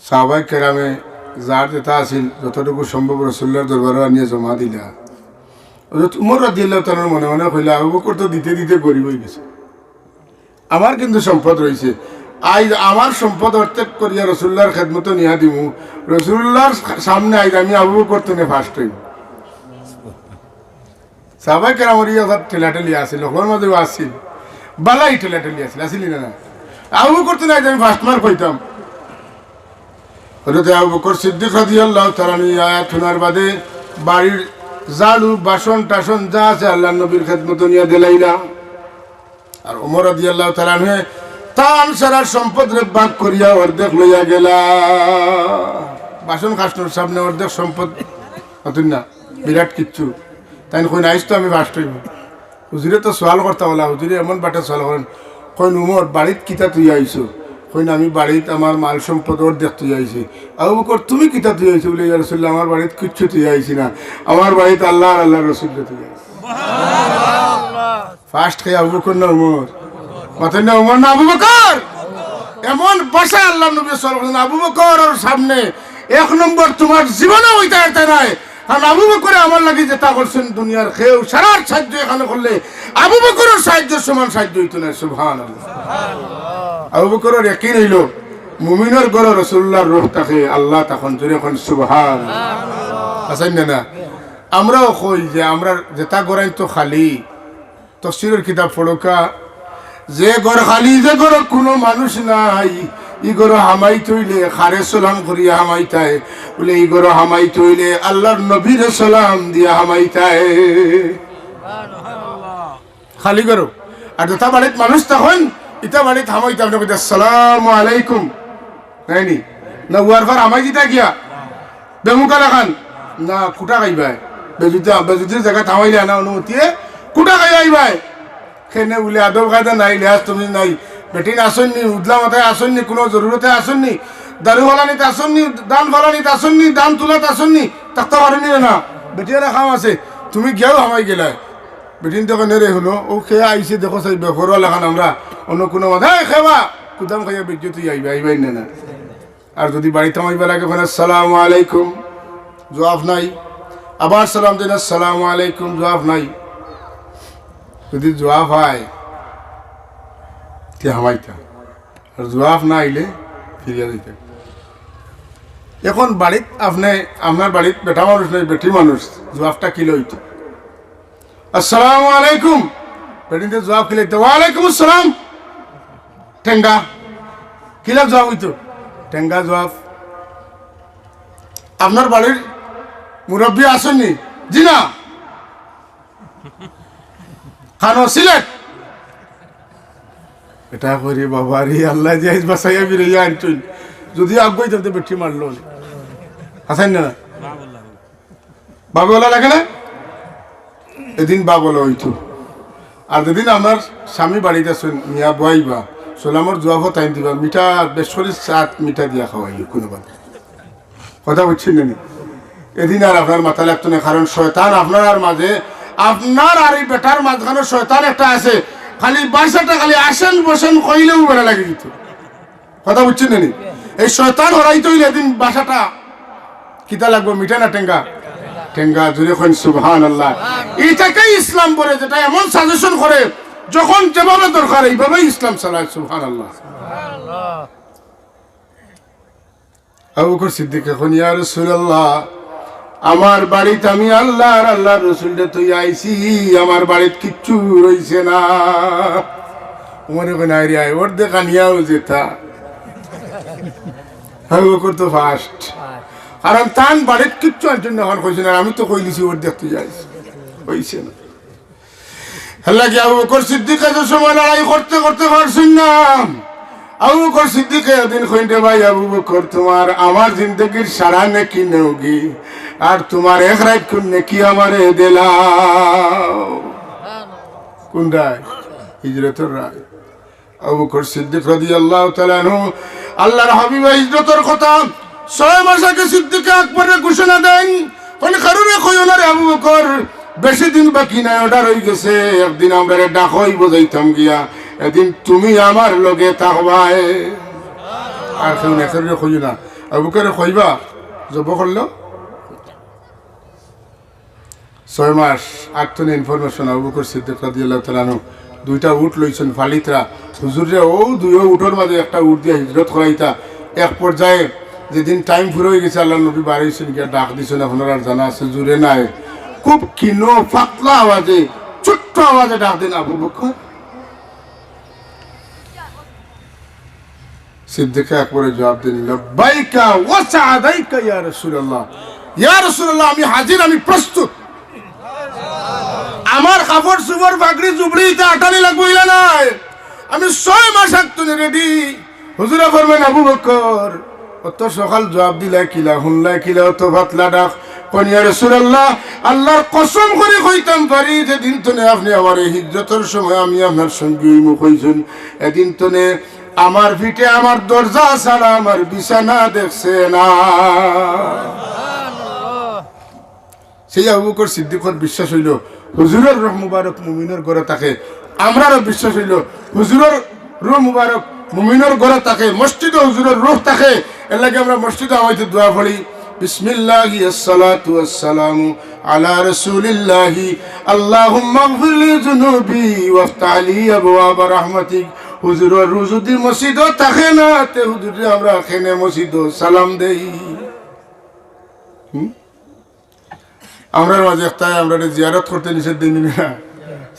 সাহাবায়ে কেরামে যার যেটা আছিল, যতটুকু সম্ভব রাসুলুল্লাহর দরবারো আনিয়া জমা দিলা। হযরত উমর রাদিয়াল্লাহু তাআলা আনহু মনে মনে কইলা, "আবু বকর তো দিতে দিতে গরিব অইগেছে, আমার কিন্তু সম্পদ রইছে, আইজ আমার সম্পদ অর্ধেক করিয়া রাসুলুল্লাহর খেদমতো নিয়া দিমু, রাসুলুল্লাহর সামনে আইজ আমি আবু বকর তনে ফার্স্ট অইমু।" সাহাবায়ে কেরামর ই অবস্থা ঠেলাঠেলি আছিল, হকলর মাঝেও আছিল, বালাই ঠেলাঠেলি আছিল, আছিল না? আবু বকর তনে আইজ আমি ফার্স্ট মার্ক পাইতাম। হযরত আবু বকর সিদ্দিক রাদিয়াল্লাহু তাআলা আনহু ই আয়াত হুনার বাদে বাড়ির ঝাড়ু, বাসন টাসন যা আছে আল্লাহর নবীর খেদমতো নিয়া দিলাইলা। আর ওমর রাদিয়াল্লাহু তাআলা আনহু তান সারা সম্পদরে ভাগ করিয়া অর্ধেক লইয়া গেলা। বাসন খাসনর সামনে অর্ধেক সম্পদ, অতুন না, বিরাট কিচ্ছু। তাইন কইন, "আইজ তো আমি ফার্স্ট অইমু।" হুজুরে তো সওয়াল করতা অলা, হুজুরে এমন বাটে সওয়াল করইন, কইন, "উমর, বাড়িত কিতা থইয়া আইছো?" কইন, "আমি বাড়িত আমার মাল সম্পদ অর্ধেক থইয়া আইছি।" আবু বকর, "তুমি কিতা থইয়া আইছো?" বুলে, "ইয়া রাসুলুল্লাহ, আমার বাড়িত কিচ্ছু থইয়া আইছি না, আমার বাড়িত আল্লাহ আর আল্লাহর রাসুলরে থইয়া আইছি।" ফার্স্ট কে আবু বকর না উমর? মাতইন না, উমর না আবু বকর? এমন ভাষায় আল্লাহর নবী সাল্লাল্লাহু আলাইহি ওয়াসাল্লাম, "আবু বকরর সামনে এক নম্বর তুমার জীবনে অইতা পারতা নায়।" কারণ আবু বকরে আমার লাগি যেটা করছইন, দুনিয়ার কেউ সারার সাহায্য এখানে করলে আবু বকরর সাহায্যর সমান সাহায্য অইতো নায়। সুবহানাল্লাহ। আবু বকরর ইয়াকিন অইলো, মুমিনর ঘরো রাসুলুল্লাহর রূহ থাকে, আল্লাহ তখন। জোরে কইন সুবহানাল্লাহ। আছইন না, না? আমরাও কই যে আমরার যেটা ঘরাইন তো খালি, তফসিরর কিতাব পড়উক্কা, যে ঘর খালি, যে ঘরো কুনু মানুষ নাই, ই ঘরো হামাইতে অইলে কারে সালাম করিয়া হামাইতায়? বুলে, ই ঘরো হামাইতে অইলে আল্লাহর নবীরে সালাম দিয়া হামাইতায়। খালি ঘরো। আর যেটা বাড়িত মানুষ তখন, ইটা বাড়িত হামাইতায়, আপনে কইতা, "আসসালামু আলাইকুম।" নায়নি? না, উয়ার পর হামাই দিতা গিয়া। বেমুখা লাখান। না, কুটা খাইবায়। বেজুতি, বেজুতির জাগাত হামাইলে না অনুমতিয়ে, কুটা খাইবায়। কেনে বুলে আদব কায়দা নাই, লেহাজ তমিজ নাই। বেটিন আছইন নি, উদলা মাথায় আছইন নি, কুনু জরুরতে আছইন নি, দারু ফালানিত আছইন নি, ধান ফালানিত আছইন নি, ধান তুলাত আছইন নি, থাকতা পারইন নি না? বেটিনর কাম আছে, তুমি গিয়াও হামাই গেলায়। বেটিন তখন এরে হুনো, "ও কে আইছে দেখো চাই, বেপরোয়া লাখান আমরা, অন্য কুনু মাথায় খেবা, কুদাম খাইয়া বেজ্জত অইয়া আইবা, আইবায় না না।" আর যুদি বাড়িত হামাইবা লাগে, কইন, "আসসালামু আলাইকুম", জুয়াপ নাই। আবার সালাম দেইন, "আসসালামু আলাইকুম", জুয়াপ নাই। যুদি জুয়াপ অয়, তে হামাইতা। আর জুয়াপ না আইলে ফিরিয়া যাইতা। এখন বাড়িত আপনে, আপনার বাড়িত বেটা মানুষ নাই, বেটি মানুষ, জুয়াপটা কিলা অইতো? "আসসালামু আলাইকুম।" বেটিন্তে জুয়াপ কিলা দিতা? "ওয়ালাইকুম আসসালাম।" টেঙ্গা। কিলা জুয়াপ অইতো? টেঙ্গা জুয়াপ। "আপনার বাড়ির মুরব্বি আছইন নি?" "জি না।" "কানো সিলেট?" এটা করি বাবা রে, আল্লায় যে আইজ বাঁচাইয়া ফিরাইয়া আনছইন। যুদি আগুয়াইতাম তে বেটি মারলো নে। আছইন না? বাবা অলা লাগে না? এদিন বাবা অলা অইতো। আর যেদিন আপনার স্বামী বাড়িত আছইন, মিয়া বওয়াইবা, সালামর জুয়াপও তাইন দিবা, মিঠা বেশ করি সাত মিঠা দিয়া খাওয়াইও কুনুবাদে। কথা বুঝছইন নি? এদিন আর আপনার মাথা লাগতো না, কারণ শয়তান আপনার আর মাঝে, আপনার আর ই বেটার মাঝখানো শয়তান একটা আছে, খালি ভাষাটা খালি আসেন বসেন কইলেউ বেড়া লাগি দিতো। কথা বুঝছইন নি? এই শয়তান হরাইতে অইলে এদিন ভাষাটা কিতা লাগবো, মিঠা না টেঙ্গা? টেঙ্গা। জোরে কইন সুবহানাল্লাহ। ইটাকেই ইসলাম বলে, যেটা এমন সাজেশন করে, যখন যেভাবে দরকার এইভাবেই ইসলাম চালায়। সুবহানাল্লাহ। আবু বকর সিদ্দিকে কইন, "ইয়া রাসুলাল্লাহ, আমার বাড়িত আমি আল্লাহ আর আল্লাহর রসুলরে থইয়া আইছি, আমার বাড়িত কিচ্ছু রইছে না।" উমরে কইন, "আয় রে আয়, অর্ধেক আনিয়াও যেতা।" আবু বকর তো ফার্স্ট, কারণ তান বাড়িত কিচ্ছু আনছইন না, অখন কইছইন না, "আমি তো কই দিছি অর্ধেক থইয়া আইছি।" অইছে না। এরলাগি আবু বকর সিদ্দিকে যে সময় লড়াই করতে করতে পারছইন না, আবু বকর সিদ্দিকে একদিন কইন, "রে ভাই আবু বকর, তুমার আমার জিন্দেগির সারা নেকি নেওগি, আর তুমার এক রাইতকুর নেকি আমারে দিলাও।" কুন রাইত? হিজরতর রাইত। আবু বকর সিদ্দিক রাদিয়াল্লাহু তাআলা আনহু আল্লাহর হাবিবে হিজরতর কথা ছয় মাস আগে সিদ্দিকে আকবরে ঘোষণা দেইন, কইন, "কারোরে কইও না রে আবু বকর, বেশি দিন বাকি নাই, অর্ডার অইগেছে, একদিন আমরারে ডাকো, অউ যাইতাম গিয়া, এদিন তুমি আমার লগে থাকবায়।" আর কেউ না, কারোরে কইও না। আবু বকরে কইবা, জব করলো। ছয় মাস আগ থনে ইনফরমেশন, আবু বকর সিদ্দিক রাদিয়াল্লাহু তাআলা আনহু দুইটা উট লইছইন পালিতরা, হুজুররে অউ দুইও উটর মাঝে একটা উট দিয়া হিজরত করাইতা। এক পর্যায়ে যেদিন টাইম পুরা অইগেছে, আল্লাহর নবী বারইছইন গিয়া ডাক দিছইন, আপনারার জানা আছে, জুরে নায়, খুব ক্ষীণ পাতলা আওয়াজে, ছোট্ট আওয়াজে ডাক দেইন, "আবু বকর।" সিদ্দিকে আকবরে জবাব দেইন, "লাব্বাইকা ওয়া সাদাইকা ইয়া রাসূলুল্লাহ। ইয়া রাসূলুল্লাহ, আমি হাজির, আমি প্রস্তুত। আমার কাপড় চোপড়, পাগড়ি জুবড়ি, ইতা আটানি লাগবো, ইলা নায়। আমি ছয় মাস আগ থনে রেডি।" হুজুরে ফরমাইন, "আবু বকর, অত সকাল জবাব দিলায় কিলা, হুনলায় কিলা, অত পাতলা ডাক?" কইন, "ইয়া রাসূলুল্লাহ, আল্লাহর কসম করি কইতাম পারি, যেদিন থনে আপনে আমারে হিজরতর সময় আমি আপনার সঙ্গী অইমু কইছইন, এদিন থনে আমার পিঠে আমার দরজা ছাড়া আমার বিছানা দেখছে না।" সেই আবু বকর সিদ্দিকর বিশ্বাস অইলো, হুজুরর রুহ মুবারক মুমিনর ঘরো থাকে। আমরারও বিশ্বাস অইলো, হুজুরর রুহ মুবারক মুমিনর ঘরো থাকে, মসজিদো হুজুরর রুহ থাকে। এরলাগি আমরা মসজিদো হামাইতে দোয়া পড়ি, "বিসমিল্লাহি আসসালাতু আসসালামু আলা রাসূলিল্লাহি, আল্লাহুম্মা ইগফির লি যুনুবি ওয়াফতাহ লি আবওয়াবা রাহমাতিক।" হুজুরর রুহ যুদি মসজিদো থাকে না, তে হুজুররে আমরা কেনে মসজিদো সালাম দেই। হুম? আমরার মাঝে একটায় আমরারে জিয়ারত করতে নিষেধ দেইন নি না?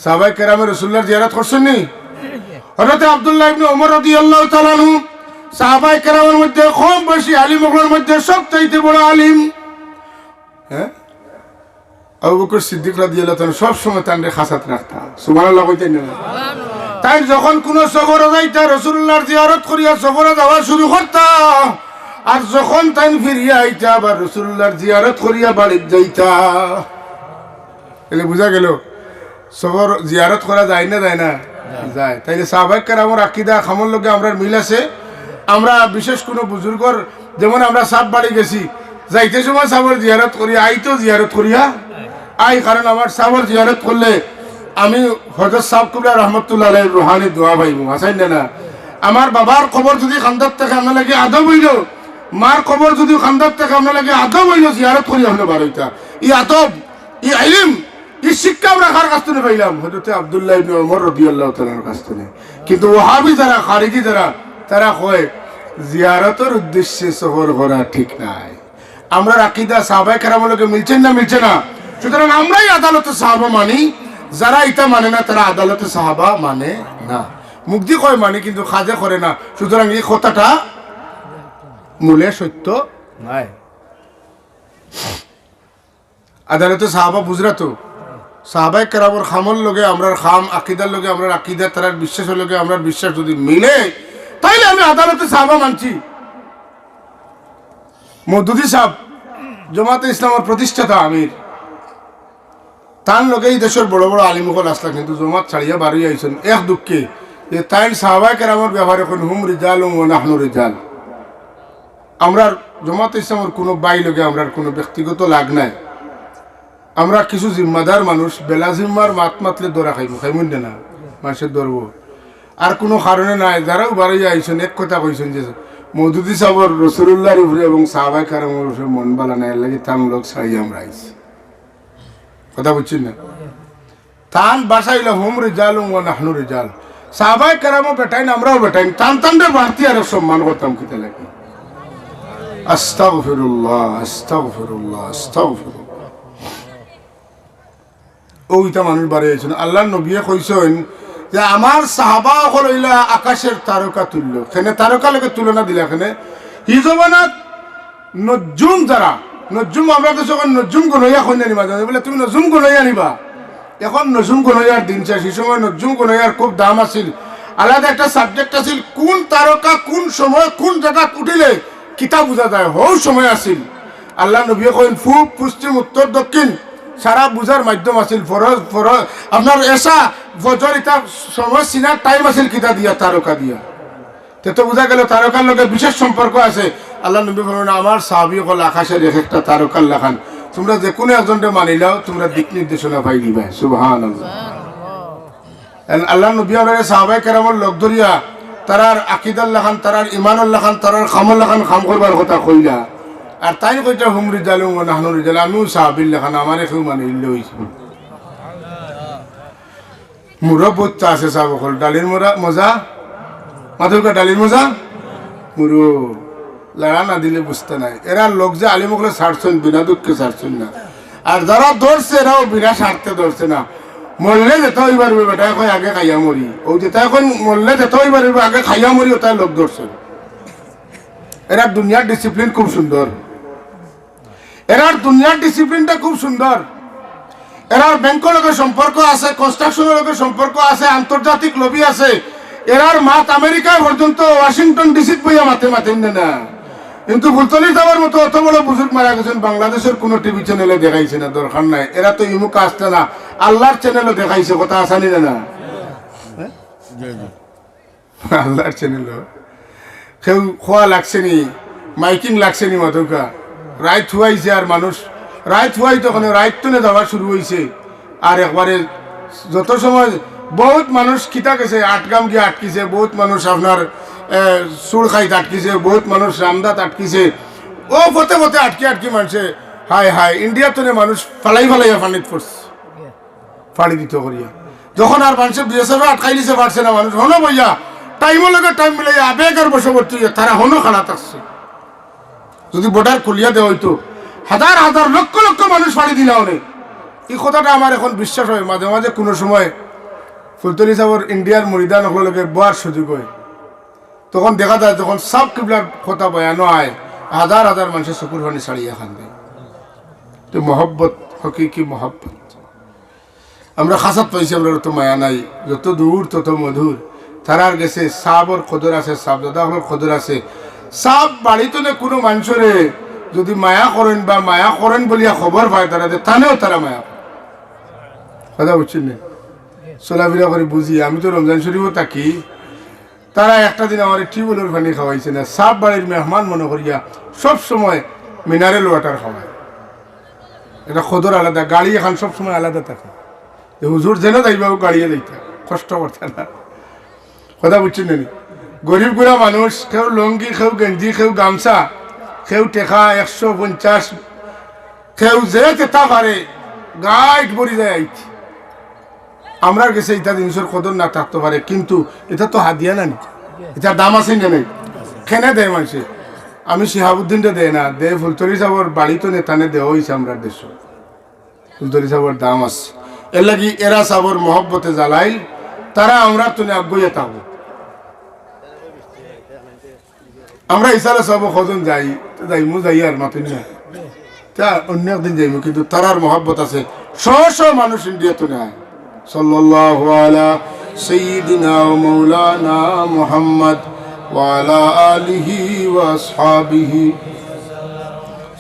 সাহাবায়ে কেরামে রাসূলুল্লাহর জিয়ারত করছইন নি? হযরতে আব্দুল্লাহ ইবনে ওমর রাদিয়াল্লাহু তাআলা আনহু সাহাবায়ে কেরামের মধ্যে কম বয়সী আলিম অকলর মধ্যে সবচাইতে বড় আলিম। হ্যাঁ? আবু বকর সিদ্দিক রাদিয়াল্লাহু তাআলা আনহু সব সময় তানরে খাছাত রাখতা। সুবহানাল্লাহ কইতা নি না? তাইন যখন কুনু সফরো যাইতা, রাসূলুল্লাহর জিয়ারত করিয়া সফরো যাওয়া শুরু করতা, আর যখন তাইন ফিরিয়া আইতা, আবার রাসূলুল্লাহর জিয়ারত করিয়া বাড়িত যাইতা। তাইলে বুঝা গেলো, সফর জিয়ারত করা যায় না, যায় না? যায়। তাইলে সাহাবায়ে কেরামর আকিদা কামর লগে আমরার মিল আছে। আমরা বিশেষ কুনু বুজুর্গর, যেমন আমরা সাব বাড়ি গেছি, যাইতে সময় সাবর জিয়ারত করি, আইতেও জিয়ারত করিয়া আই, কারণ আমার সাবর জিয়ারত করলে আমি হযরত সাব কিবলা রহমতুল্লাহ আলাইহির রুহানি দোয়া পাইমু, আছে না? আমার বাবার কবর যুদি কান্দাত থাকে, আপনার লাগি আদব অইলো, মার কবর যুদি কান্দাত থাকে, আপনার লাগি আদব অইলো, জিয়ারত করি আপনে বারইতা। ই আদব, ই ইলিম, ই শিক্ষা আমরা কার কাছ থনে পাইলাম? হযরতে আব্দুল্লাহ ইবনে ওমর রাদিয়াল্লাহু তাআলার কাছ থনে। কিন্তু ওহাবি যারা, খারিজি যারা, তারা কয়, "জিয়ারতর উদ্দেশ্যে সফর করা ঠিক নায়।" আমরার আকিদা সাহাবায়ে কেরামর লগে মিলছে না, মিলছে না? সুতরাং আমরাই আদালতে সাহাবা মানি, যারা ইতা মানে না, তারা আদালতে সাহাবা মানে না। মুখদি কয় মানি, কিন্তু কাজে করে না। সুতরাং ই কথাটা মূলে সত্য নায়। আদালতে সাহাবা বুঝরা তো, সাহাবায়ে কেরামর কামর লগে আমরার কাম, আকিদার লগে আমরার আকিদা, তারার বিশ্বাসর লগে আমরার বিশ্বাস যুদি মিলে, তাইলে আমি আদালতে সাহাবা মানছি। মওদুদী সাব জমাতে ইসলামর প্রতিষ্ঠাতা আমির, তান লগে ই দেশর বড় বড় আলিম অকল আছলা, কিন্তু জমাত ছাড়িয়া বারইয়া আইছইন এক দুঃখে, যে তাইন সাহাবায়ে কেরামর ব্যাপারে কইন, "হুম রিজালুন ওয়া নাহনু রিজাল।" আমরার জমাতে ইসলামর কুনু ভাই লগে আমরার কুনু ব্যক্তিগত লাগ নাই। আমরা কিছু জিম্মাদার মানুষ, বেলা জিম্মার মাত মাতলে ধরা খাইমু, খাইমু না, মানষে ধরবো। আর কুনু কারণে নায়, যারাউ বারইয়া আইছইন, এক কথা কইছইন যে মওদুদী সাবর রাসূলুল্লাহর উপরে এবং সাহাবায়ে কেরামর উপরে মন ভালা নাই, এরলাগি তান লগ ছাড়িয়া আমরা আইছি। কথা বুঝছইন না? তান ভাষা অইলো, "হুম রিজালুন ওয়া নাহনু রিজাল।" সাহাবায়ে কেরামও বেটাইন, আমরাও বেটাইন। তান তানরে বাড়তি আরো সম্মান করতাম কিতা লাগি? আস্তাগফিরুল্লাহ, আস্তাগফিরুল্লাহ, আস্তাগফিরুল্লাহ। অউ ইতা মানুষ বারইয়া আইছইন। আল্লাহর নবীয়ে কইছইন যে, "আমার সাহাবা অকল অইলা আকাশর তারকা তুল্য।" কেনে তারকা লগে তুলনা দিলা কেনে? ই জমানাত নজুম যারা, নজুম আমরা তো তখন নজুম গনইয়া কইন নি মাঝে মাঝে, বলে, "তুমি নজুম গনইয়া নিবা।" এখন নজুম গনইয়ার দিন শেষ, ই সময় নজুম গনইয়ার খুব দাম আছিল। আলাদা একটা সাবজেক্ট আছিল, কোন তারকা কোন সময় কোন জাগাত উঠিলে কিতা বুঝা যায়, হউ সময় আছিল। আল্লাহর নবীয়ে কইন, পূব, পশ্চিম, উত্তর, দক্ষিণ, সারা বুঝার মাধ্যম আছিল। ফরজ, ফরজ, আপনার এশা, ফজর, ইতা সময় চিনার টাইম আছিল কিতা দিয়া, তারকা দিয়া। তে তো বুঝা গেল তারকার লগে বিশেষ সম্পর্ক আছে। আল্লাহর নবী ফরমাইন, আমার সাহাবী অকল আকাশের এক একটা তারকার লাখান, তোমরা যে কোনো একজনরে মানিলাও, তোমরা দিক নির্দেশনা পাইলিবায়। সুবহানাল্লাহ। এন আল্লাহর নবী আমরারে সাহাবায়ে কেরামর লগ ধরিয়া তারার আকিদার লাখান, তারার ইমানর লাখান, তারার কামর লাখান কাম করবার কথা কইলা। আর তাইন কইতা, হুম রিজালুন ওয়া নাহনু রিজাল, আমিও সাহাবীর লাখান, আমারে কেউ মানিলে অইছে। মুরব্বত আছে সাব অকল, ডালির মোরা-, মজা, মাতুকা ডালির মজা, মুরু, লাড়া না দিলে বুঝতা নায়। এরার লগ যে আলিম অকলে ছাড়ছইন, বিনা দুঃখে ছাড়ছইন না। আর যারা ধরছে, এরাও বিনা স্বার্থে ধরছে না। মরলে যেতা অইবার অইবো, বেটায় কয় আগে খাইয়া মরি। অউ যেতায় কয় মরলে যেতা অইবার অইবো, আগে খাইয়া মরি, অতায় লগ ধরছইন। এরার দুনিয়ার ডিসিপ্লিন খুব সুন্দর। এরার দুনিয়ার ডিসিপ্লিনটা খুব সুন্দর। এরার ব্যাংকর লগে সম্পর্ক আছে, কনস্ট্রাকশনর লগে সম্পর্ক আছে, আন্তর্জাতিক লবি আছে। এরার মাত আমেরিকায় পর্যন্ত ওয়াশিংটন ডিসিত বইয়া মাতে, মাতে না। কিন্তু ফুলতলি সাবর মতো অত বড় বুজুর্গ মারা গেছইন, বাংলাদেশর কোনো টিভি চ্যানেলে দেখাইছে না, দরকার নাই। এরা তো ইমুকা আসতে না, আল্লাহর চ্যানেলে দেখাইছে, কথা আসানি না, না? আল্লাহর চ্যানেল। কেউ খোয়া লাগছে নি, মাইকিং লাগছে নি মাতুকা। রাইত হুয়াইছে আর মানুষ, রাইত হুয়াই তখন রাইত তনে যাওয়া শুরু অইছে। আর একবারে যত সময় বহুত মানুষ কিতা গেছে, আটগাম গিয়া আটকিছে, বহুত মানুষ আপনার, এ, চুড় খাইত আটকিছে, বহুত মানুষ রামদাত আটকিছে। অউ পথে পথে আটকি আটকি মানষে, হায় হায়, ইন্ডিয়া তনে মানুষ ফালাই ফালাইয়া পানিত পড়ছে। ফাড়ি দিত করিয়া। যখন আর মানষে বিএসএফ আটকাই দিছে, পারছে না মানুষ, হনো বইয়া, টাইমর লগে টাইম মিলাইয়া আবেগ আর বশবর্তী অইয়া তারা হনো খাড়া থাকছে। যদি বর্ডার খুলিয়া দেওয়া অইতো, হাজার হাজার লক্ষ লক্ষ মানুষ ফাড়ি দিলা অনে। ই কথাটা আমার এখন বিশ্বাস অয়, মাঝে মাঝে কোনো সময় ফুলতলি সাবর ইন্ডিয়ার মুরিদান অকলর লগে বওয়ার সুযোগ অয়, তখন দেখা যায় যখন সাব কিবলার কথা বয়ানো অয়, হাজার হাজার মানষে চকুর পানি ছাড়িয়া কান্দে। তো মহব্বত, হকিকি মহব্বত। আমরা খাসাত পাইছি, আমরার তো মায়া নাই, যত দূর তত মধুর। তারার গেছে সাবর কদর আছে, সাব দাদা অকলর কদর আছে। সাব বাড়িত তনে কোনো মানষরে যদি মায়া করইন বা মায়া করইন বলিয়া খবর পায় তারা, তে তানেও তারা মায়া করে। কথা বুঝছইন নি? চলাফিরা করি বুঝি, আমি তো রমজান শরীফও থাকি। তারা একটা দিন আমারে টিউবওয়েলর পানি খাওয়াইছে না, সাব বাড়ির মেহমান মনে করিয়া সব সময় মিনারেল ওয়াটার খাওয়ায়। এটা কদর আলাদা, গাড়ি এখন সব সময় আলাদা থাকে। যে হুজুর যেন যাইবা, অউ গাড়িয়ে যাইতা, কষ্ট করতা না। কথা বুঝছইন নি? গরিব গুড়া মানুষ, কেউ লুঙ্গি, কেউ গেঞ্জি, কেউ গামছা, কেউ টেকা একশো পঞ্চাশ, কেউ যে যেতা পারে, গাইট ভরি যায় আইত। আমরার গেছে ইতা জিনিসর কদর না থাকতো পারে, কিন্তু ইতা তো হাদিয়া না নি, ইতার দাম আছে না নাই? কেনে দেয় মানষে? আমি শিহাবুদ্দিনরে দেয় না, দেয় ফুলতলি সাবর বাড়িত তনে তানে দেওয়া অইছে আমরার দেশো। ফুলতলি সাবর দাম আছে। এরলাগি এরা সাবর মহব্বতে জ্বালাইল, তারা আমরার তনে আগুইয়া থাকবো। আমরা ইসালে সাব কজন যাই, যাইমু যাই আর মাতুন না। তা অন্য একদিন যাইমু, কিন্তু তারার মহব্বত আছে, শ শ মানুষ ইন্ডিয়া তনে আয়। সাল্লাল্লাহু আলা সাইয়্যিদিনা ওয়া মাওলানা মুহাম্মদ ওয়া আলা আলিহি ওয়া আসহাবিহি।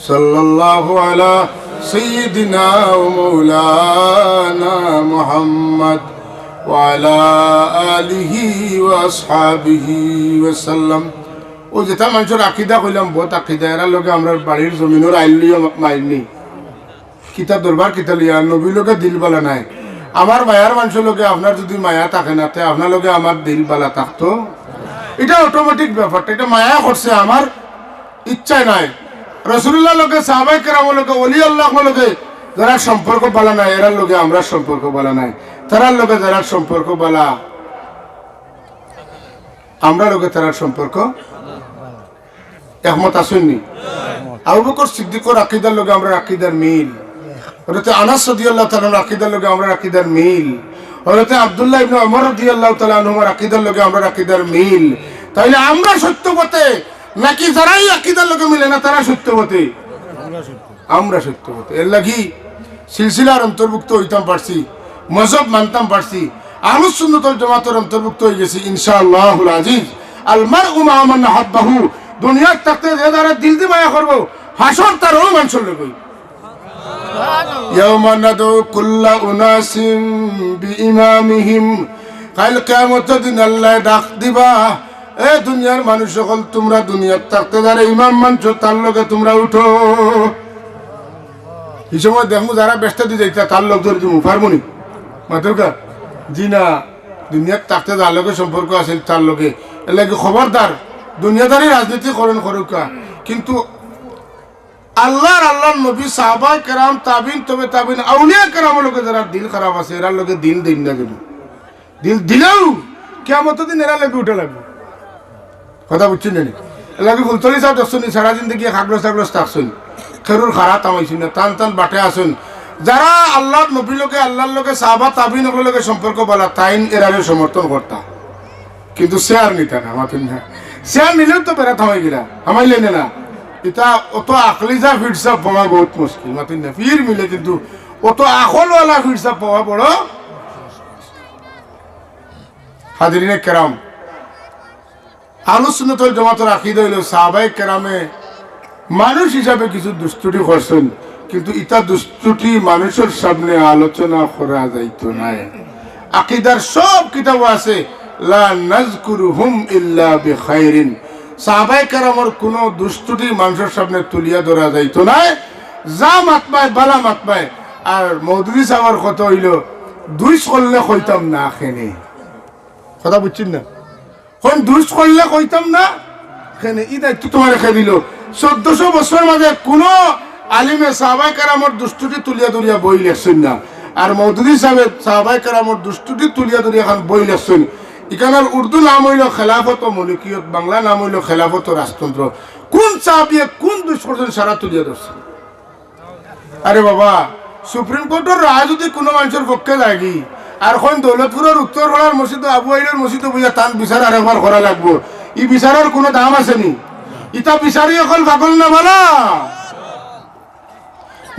সাল্লাল্লাহু আলা সাইয়্যিদিনা ওয়া মাওলানা মুহাম্মদ ওয়া আলা আলিহি ওয়া আসহাবিহি ওয়া সাল্লাম। অউ যেতা মানষর আকিদা কইলাম, বদ আকিদা, এরার লগে আমরার বাড়ির জমিনর আইল লইয়া মাইল নি। কিতা দরবার কিতা লইয়া, নবীর লগে দিল বালা নাই। আমার মায়ার মানষর লগে আপনার যদি মায়া থাকে না, তে আপনার লগে আমার দিল বালা থাকতো? ইটা অটোমেটিক ব্যাপারটা, ইটা মায়া করছে, আমার ইচ্ছায় নায়। রাসূলুল্লাহর লগে, সাহাবায়ে কেরামর লগে, ওলি আল্লাহর লগে যারার সম্পর্ক বালা নাই, এরার লগে আমরার সম্পর্ক বালা নাই। তারার লগে যারার সম্পর্ক বালা, আমরার লগে তারার সম্পর্ক, একমত আছইন নি? আবু বকর সিদ্দিকর আকিদার লগে আমরার আকিদার মিল। হযরতে আনাস রাদিয়াল্লাহু তাআলা আনহুর আকিদার লগে আমরার আকিদার মিল। হযরতে আব্দুল্লাহ ইবনে ওমর রাদিয়াল্লাহু তাআলা আনহুমার আকিদার লগে আমরার আকিদার মিল। তাইলে আমরা সত্য পথে নাকি যারার আকিদার লগে মিলে না তারা সত্য পথে? আমরা সত্য পথে। এরলাগি সিলসিলার অন্তর্ভুক্ত অইতাম পারছি, মজহব মানতাম পারছি, আহলুস সুন্নাত ওয়াল জামাতর অন্তর্ভুক্ত অইগেছি ইনশাআল্লাহুল আজিজ। আল মারউ মাআ মান আহাব্বাহু, দুনিয়াত থাকতে যে যারে দিল দি মায়া করবো, হাশর তার অউ মানষর লগে। ইয়াউমা নাদউ কুল্লা উনাসিম বিইমামিহিম, কাইল কিয়ামতর দিন আল্লায় ডাক দিবা, এ দুনিয়ার মানুষ অকল, তুমরা দুনিয়াত থাকতে যারে ইমাম মানছো, তার লগে তুমরা উঠো। ই সময় দেখমু যারা বেহেস্তো দি যাইতা, তার লগ ধরি দিমু, পারমু নি? মাতউক্কা? জি না, দুনিয়াত থাকতে যার লগে সম্পর্ক আছিল, তার লগে। এরলাগি খবরদার, দুনিয়াদারি রাজনীতি করইন করউক্কা, কিন্তু আল্লার, আল্লার নবী, সাহাবায়ে কেরাম, তাবিন, তবে তাবিন, আউলিয়া কেরামর লগে যারার দিল খারাপ আছে, এরার লগে দিল দিন না যাইবো। দিল দিলেও কিয়ামতর দিন এরার লগে উঠা লাগবো। কথা বুঝছইন নি? এরলাগি ফুলতলি সাব দেখছইন নি, সারা জিন্দেগি এক আগ্রস আগ্রস থাকছইন, কেউরর খারা থামাইছইন না, তান তান বাটে আছইন। যারা আল্লার নবীর লগে, আল্লার লগে, সাহাবা তাবিন অকলর লগে সম্পর্ক বালা, তাইন এরারে সমর্থন করতা। কিন্তু চেয়ার নিতা না, মাতইন না। চেয়ার নিলেও তো বেড়া থামাই গেলা, থামাইলে না, না। ইতা অত আখলিজা ফিরসা পাওয়া বহুত মুশকিল, মাতইন না। ফির মিলে কিন্তু অত আখলওয়ালা ফিরসা পাওয়া বড়। হাজিরিনে কেরাম, আহলুস সুন্নাত ওয়াল জামাতর আকিদা অইলো সাহাবায়ে কেরামে মানুষ হিসাবে কিছু দুষ ত্রুটি করছইন, কিন্তু ইতা দুষ ত্রুটি মানুষর সামনে আলোচনা করা যাইতো নায়। আকিদার সব কিতাবো আছে, লা নাযকুরুহুম ইল্লা বিখাইরিন। সাহাবায়ে কেরামর কুনু দুষ ত্রুটি মানুষর সামনে তুলিয়া ধরা যাইতো নায়। যা মাতবায়, বালা মাতবায়। আর মওদুদী সাবর কথা অইলো, দুষ করলে কইতাম না কেনে। কথা বুঝছইন না? কইন দুষ করলে কইতাম না কেনে, ই দায়িত্ব তুমারে কে দিলো? চৌদ্দশো বছরর মাঝে কুনু আলিমে সাহাবায়ে কেরামর দুষ ত্রুটি তুলিয়া ধরিয়া বই লেখছইন না। আর মওদুদী সাবে সাহাবায়ে কেরামর দুষ ত্রুটি তুলিয়া ধরিয়া একখান বই লেখছইন। ইখানর উর্দু নাম অইলো খেলাফত ও মুলুকিয়ত, বাংলা নাম অইলো খেলাফত ও রাজতন্ত্র। কুন সাহাবিয়ে কুন দুষ করছইন সারা তুলিয়া ধরছইন। আরে বাবা, সুপ্রিম কোর্টর রায় যুদি কুনু মানষর পক্ষে যায়গি, আর কইন দৌলতপুরর উত্তর পাড়ার মসজিদো, আবু আইলর মসজিদো বইয়া তান বিচার আরেকবার করা লাগবো, ই বিচারর কুনু দাম আছে নি? ইতা বিচারি অকল পাগল না বালা?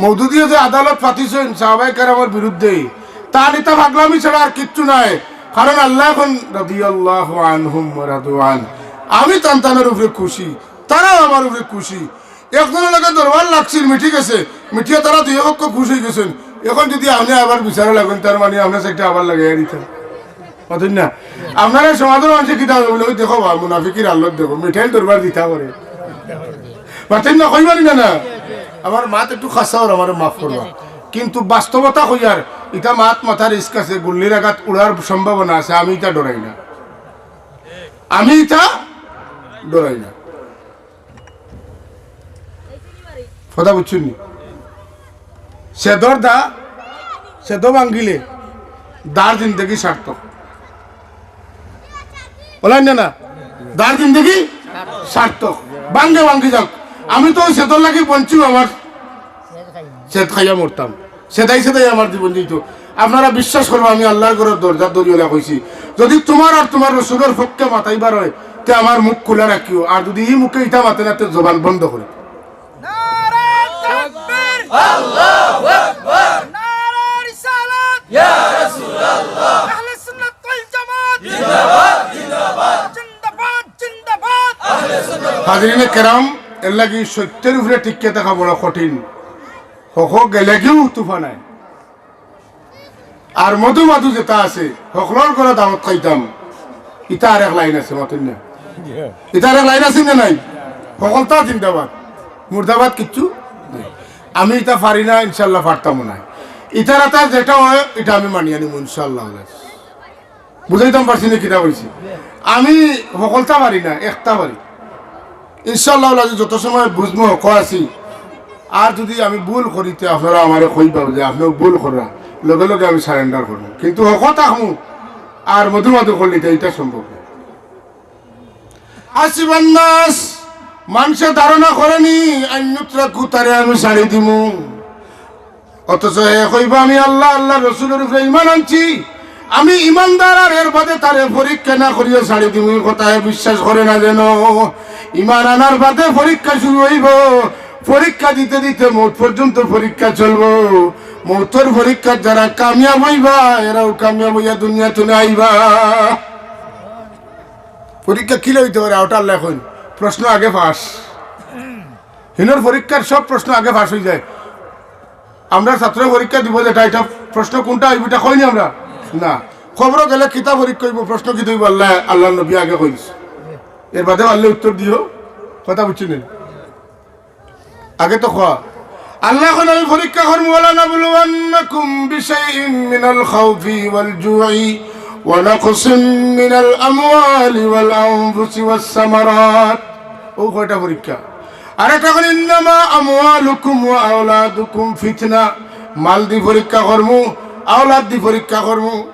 মওদুদীয়ে যে আদালত পাতিছইন সাহাবায়ে কেরামর বিরুদ্ধে, তার ইতা পাগলামি ছাড়া আর কিচ্ছু নায়। কারণ আল্লায় কইন, রাদিয়াল্লাহু আনহুম ওয়া রাদু আন, আমি তান তানর উপরে খুশি, তারাও আমার উপরে খুশি। একজনর লগে দরবার লাগছিল, মিটি গেছে, মিটিয়া তারা দুইও পক্ষ খুশ অইগেছইন। অখন যুদি আপনে আবার বিচারো লাগইন, তার মানে আপনার সাইডটা আবার লাগাইয়া দিতা। মাতইন না? আপনারা সমাজর মানষে কিতা কইবো বুলে, "ওই দেখো বা, মুনাফিকির হালত দেখো, মিঠাইল দরবার দিতা করে।" মাতইন না, কইবা নি না, না? আমার মাত একটু খাসা অর, আমারে মাফ করবা। কিন্তু বাস্তবতা কইয়ার, ইতা মাত মাতার risk আছে, গুল্লির আঘাত উড়ার সম্ভাবনা আছে, আমি ইতা ডরাই না। আমি ইতা ডরাই না। কথা বুঝছইন নি? সেদর দা, সেদো ভাঙ্গিলে দার জিন্দেগি সার্থক। বলেন না, না? দার জিন্দেগি সার্থক। ভাঙ্গে ভাঙ্গি যাউক। আমি তো ওই সেদর লাগি বঞ্চিও আমার সেদ খাইয়া মরতাম। সেদাই সেদাই আমার জীবন যাইতো। আপনারা বিশ্বাস করবা, আমি আল্লার ঘরর দরজা ধরিয়া কইছি, যুদি তুমার আর তুমার রসুলর পক্ষে মাতাইবার অয়, তে আমার মুখ খুলা রাখিও, আর যুদি ই মুখে ইতা মাতে না, তে জবান বন্ধ করি। নারায়ে তাকবীর! আল্লাহু আকবার! নারায়ে রিসালাত! ইয়া রাসূলুল্লাহ! আহলে সুন্নাত ওয়াল জামাত! জিন্দাবাদ, জিন্দাবাদ! জিন্দাবাদ, জিন্দাবাদ! আহলে সুন্নাত! হাজিরিনে কেরাম, এর লাগি সত্যর উপরে টিকিয়া থাকা বড় কঠিন। হক গেলেগিও তুফান আয়। আর মধু মাধু যেটা আছে, হকলর ঘরো দাওয়াত খাইতাম, ইটা আরেক লাইন আছে, মাতইন না। ইটা আরেক লাইন আছে না নাই? হকলতা জিন্দাবাদ, মুর্দাবাদ কিচ্ছু নাই। আমি ইটা পারি না, ইনশাআল্লাহ পারতামও না। ইটার আতা যেটা অয়, ইটা আমি মানিয়া নিমু, ইনশাআল্লাহ। বুঝাইতাম পারছি না কিতা কইছি? আমি হকলতা পারি না, একটা পারি। ইনশাআল্লাহ, যত সময় বুঝমু হক আছি, আর যুদি আমি ভুল করি, তে আপনারা আমারে কইবা যে আপনেও ভুল কররা, লগে লগে আমি surrender করমু, কিন্তু হক থাকমু। আর মধু মাধু করলে তো ইটা সম্ভব না। হাসিবান নাস, মানষে ধারণা করেনি, আন ইউতরাকু, তারে আমি ছাড়ি দিমু। অথচ হে কইবো, "আমি আল্লাহ, আল্লাহর রসুলর উপরে ঈমান আনছি, আমি ঈমানদার, আর এর বাদে তারে পরীক্ষা না করিয়া ছাড়ি দিমু, ই কথা হে বিশ্বাস করে না যেন।" ঈমান আনার বাদে পরীক্ষা শুরু অইবো। পরীক্ষা দিতে দিতে মউত পর্যন্ত পরীক্ষা চলবো। মউতর পরীক্ষাত যারা কামিয়াব অইবা, এরাও কামিয়াব অইয়া দুনিয়াত আইবা। পরীক্ষা কিলা অইতে পারে, ওটা আল্লায় কইন। প্রশ্ন আগে ফাঁস। হিনর পরীক্ষার সব প্রশ্ন আগে ফাঁস অইযায়। আমরা ছাত্র পরীক্ষা দিব যেটা, এটা প্রশ্ন কোনটা আইব, এটা কইনি আমরা? না। কবরো গেলে কিতা পরীক্ষা অইব, প্রশ্ন কিতা অইব, আল্লায়, আল্লার নবী আগে কইছে। এর বাদে পারলে উত্তর দিও, কথা বুঝছনি? আগে তো কও। আল্লায় কইন, আমি পরীক্ষা করমু, "ওয়ালানাবলুওয়ান্নাকুম বিশাইইম মিনাল খাউফি ওয়াল জুই ওয়া নাকসিম মিনাল আমওয়ালি ওয়াল আনফুসি ওয়াস সামারাত।" ও কয়টা পরীক্ষা। আর একটা কইন, "ইন্নামা আমওয়ালুকুম ওয়া আওলাদুকুম ফিতনা।" মাল দি পরীক্ষা করমু, আওলাদ দি পরীক্ষা করমু।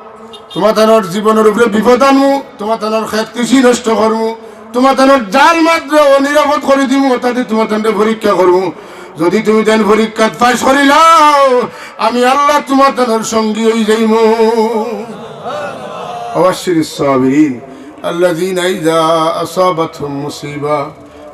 তুমাতানর জীবনর উপরে বিপদ আনমু, তুমাতানর খেত কৃষি নষ্ট করমু, তুমাতানর জাল মাত্র অনিরাপদ করি দিমু, অর্থাৎ তুমাতানরে পরীক্ষা করমু। যদি তুমি তাইন পরীক্ষাত পাস করিলাও, আমি আল্লাহ তুমাতানর সঙ্গী অইযাইমু। ওয়াবাশশিরিস সাবিরিন, আল্লাযীনা ইযা আসাবাতহুম মুসিবা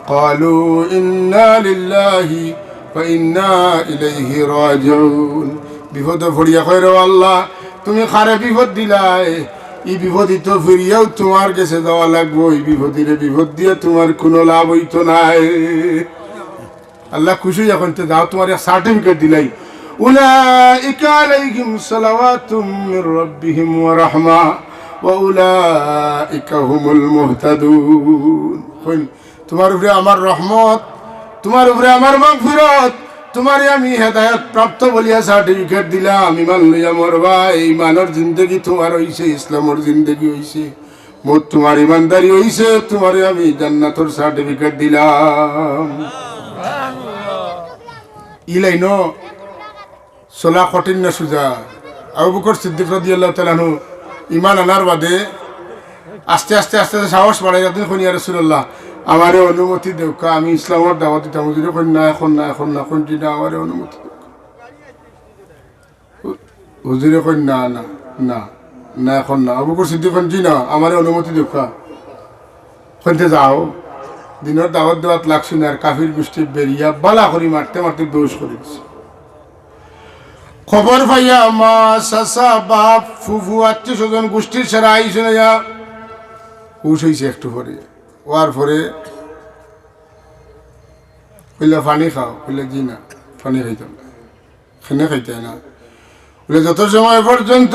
ক্বালু ইন্না লিল্লাহি ওয়া ইন্না ইলাইহি রাজিউন। বিপদো পড়িয়া কয়, "রে আল্লাহ, তুমি কারে বিপদ দিলায়, ই বিপদই তো ফিরিয়াও তুমার গেছে যাওয়া লাগবো, ই বিপদরে বিপদ দিয়া তুমার কুনু লাভ অইতো নায়।" আল্লাহ খুশি অইয়া কইন, "তে যাও, তুমারে এক সার্টিফিকেট দিলাই, উলাইকা আলাইহিম সালাওয়াতুম মির রাব্বিহিম ওয়া রাহমা ওয়া উলাইকা হুমুল মুহতাদুন।" কইন, তুমার উপরে আমার রহমত, তুমার উপরে আমার মাগফিরত, তুমারে আমি হেদায়েত প্রাপ্ত বলিয়া সার্টিফিকেট দিলাম, ইমান লইয়া মরবায়, ইমানর জিন্দেগি তুমার অইছে, ইসলামর জিন্দেগি অইছে, মউত তুমার ইমানদারি অইছে, তুমারে আমি জান্নাতর সার্টিফিকেট দিলাম। ই লাইনো চলা কঠিন না সুজা? আবু বকর সিদ্দিক রাদিয়াল্লাহু তাআলা আনহু ইমান আনার বাদে আস্তে আস্তে আস্তে আস্তে সাহস বাড়াইয়া দিন, কইন, "ইয়া রাসূলুল্লাহ, আমারে অনুমতি দেউক্কা, আমি ইসলামর দাওয়াত দিতাম।" হুজুরে কইন, "না, এখন না, এখন না, এখন জি না, আমারে অনুমতি দেউক্কা।" হু-, হুজুরে কইন, "না, না, না, না, এখন না।" আবু বকর সিদ্দিক কইন, "জি না, আমারে অনুমতি দেউক্কা।" কইন, "তে যাও।" দিনর দাওয়াত দেওয়াত লাগছইন না, আর কাফির গুষ্টি বেরিয়া বালা করি মারতে মারতে বেহুশ করি দিছে। খবর পাইয়া মা, চাচা, বাপ, ফুফু, আত্মীয় স্বজন, গুষ্টির সারা আইছইন, আইয়া হুশ অইছে একটু পরে। অওয়ার পরে কইলা, "পানি খাও।" কইলা, "জি না, পানি খাইতাম না।" "কেনে খাইতায় না?" বলে, "যত সময় পর্যন্ত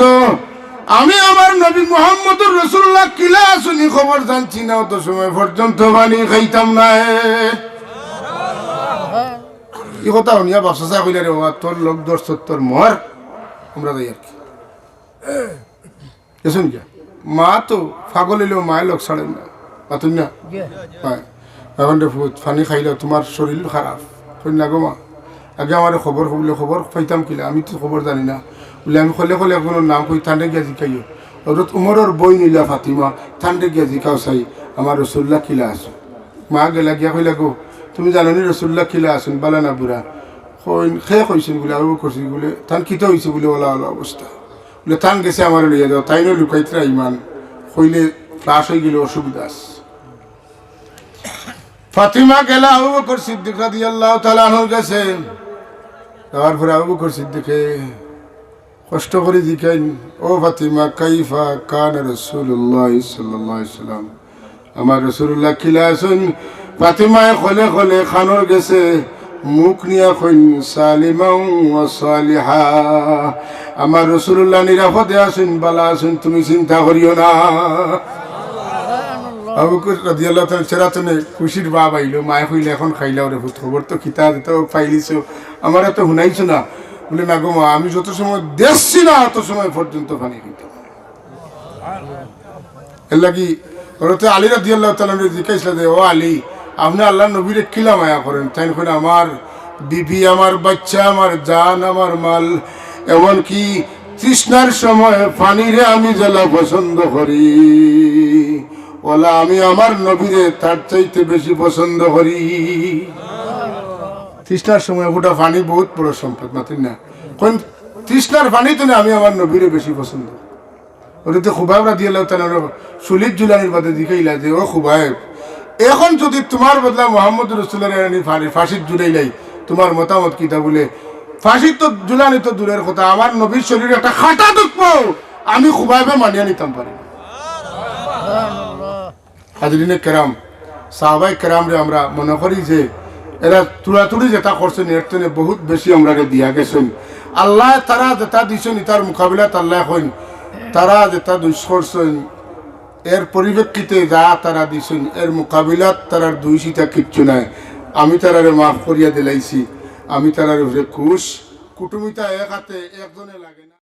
আমি আমার নবী মুহাম্মদুর রাসূলুল্লাহ কিলা আছইন ই খবর জানছি না, অত সময় পর্যন্ত পানি খাইতাম নায়।" ই কথা হুনিয়া বাপ চাচায় কইলা, "রে বাবা, তোর লগ দর সত্তর মর, আমরা যাই আর কি।" গেছইন গিয়া। মা তো পাগল অইলেও মায়ে লগ ছাড়ের না। মাতইন না? জি। অয়। "এখন রে পুত, পানি খাইলাও, তুমার শরীর খারাপ।" কইন, "না গো মা, আগে আমারে খবর কইলে খবর পাইতাম কিলা? আমি তো খবর জানি না।" বলে, "আমি কলে কলে একজনর নাম কই, তানরে গিয়া জিকাইও।" হযরত উমরর বইন অইলা ফাতিমা, "তানরে গিয়া জিকাও চাই, আমার রাসূলুল্লাহ কিলা আছইন।" মা গেলা গিয়া কইলা, "গো, তুমি জানো নি রাসূলুল্লাহ কিলা আছইন?" "বালা না বুড়া।" কইন, "কে কইছইন?" বলে, "আবু বকর সিদ্দিক।" বলে, "তান কিতা অইছে?" বলে, "অলা অলা অবস্থা।" বলে, "তান গেছে আমারে লইয়া যাও, তাইনও লুকাইতরা ইমান, কইলে ফ্লাশ অইগেলে অসুবিধা আছে।" ফাতিমা গেলা আবু বকর সিদ্দিক রাদিয়াল্লাহু তাআলা আনহুর গেছে। যাওয়ার পরে আবু বকর সিদ্দিকে কষ্ট করি জিকাইন, "ও ফাতিমা, কাইফা কানা রাসূলুল্লাহ সাল্লাল্লাহু আলাইহি ওয়াসাল্লাম?" আমার রাসূলুল্লাহ কিলা আছইন? ফাতিমায় কলে কলে কানর গেছে মুখ নিয়া কইন, "সালিমান ওয়া সালিহা।" আমার রাসূলুল্লাহ নিরাপদে আছইন, বালা আছইন, তুমি চিন্তা করিও না। আবু বকর রাদিয়াল্লাহু তাআলা চেহারা তনে খুশির ভাব আইলো। মায়ে কইলা, "এখন খাইলাও রে পুত, খবর তো কিতা, তো পাইলিছো, আমারে তো হুনাইছো না।" বলে, "না গো মা, আমি যত সময় দেখছি না, অত সময় পর্যন্ত পানি খাইতাম।" এর লাগি হযরতে আলী রাদিয়াল্লাহু তাআলা আনহু জিজ্ঞাসা করলেন যে, "ও আলী, আপনি আল্লাহর নবীরে কিলা মায়া করেন?" তাইন কইন, "আমার বিবি, আমার বাচ্চা, আমার জান, আমার মাল, এমনকি তৃষ্ণার সময় পানিরে আমি যেলা পছন্দ করি, অলা আমি আমার নবীরে তার চাইতে বেশি পছন্দ করি।" তৃষ্ণার সময় ফুটা পানি বহুত বড় সম্পদ, মাতইন না? কইন, "তৃষ্ণার পানি তনে আমি আমার নবীরে বেশি পছন্দ।" হযরতে খুবাইব রাদিয়াল্লাহু তাআলা আনহু শহীদ জুলানির বাদে জিকাইলা যে, "ও খুবাইব, এখন যদি তুমার বদলা মুহাম্মদ রাসূলুল্লাহরে আনি ফাঁসিত ঝুলাইলাই, তুমার মতামত কিতা? বুলে, ফাঁসিত তো ঝুলানি তো দূরের কথা, আমার নবীর শরীরে একটা কাটা ঢুকবো, আমি খুবাইবে মানিয়া নিতাম পারি না। হাজিরিনে কেরাম, সাহাবায়ে কেরামরে আমরা মনে করি যে এরা তুড়াতুড়ি যেটা করছইন, এর তনে বহুত বেশি আমরারে দিয়া গেছইন। আল্লায় তারা যেটা দিছইন, ইতার মোকাবিলাত আল্লায় কইন, তারা যেটা দুষ করছইন, এর পরিপ্রেক্ষিতে যা তারা দিছইন, এর মোকাবিলাত তারার দুষ ইতা কিচ্ছু নাই। আমি তারারে মাফ করিয়া দিলাইছি, আমি তারার উপরে খুশ। কুটুমিতা এক হাতে একজনে লাগে না।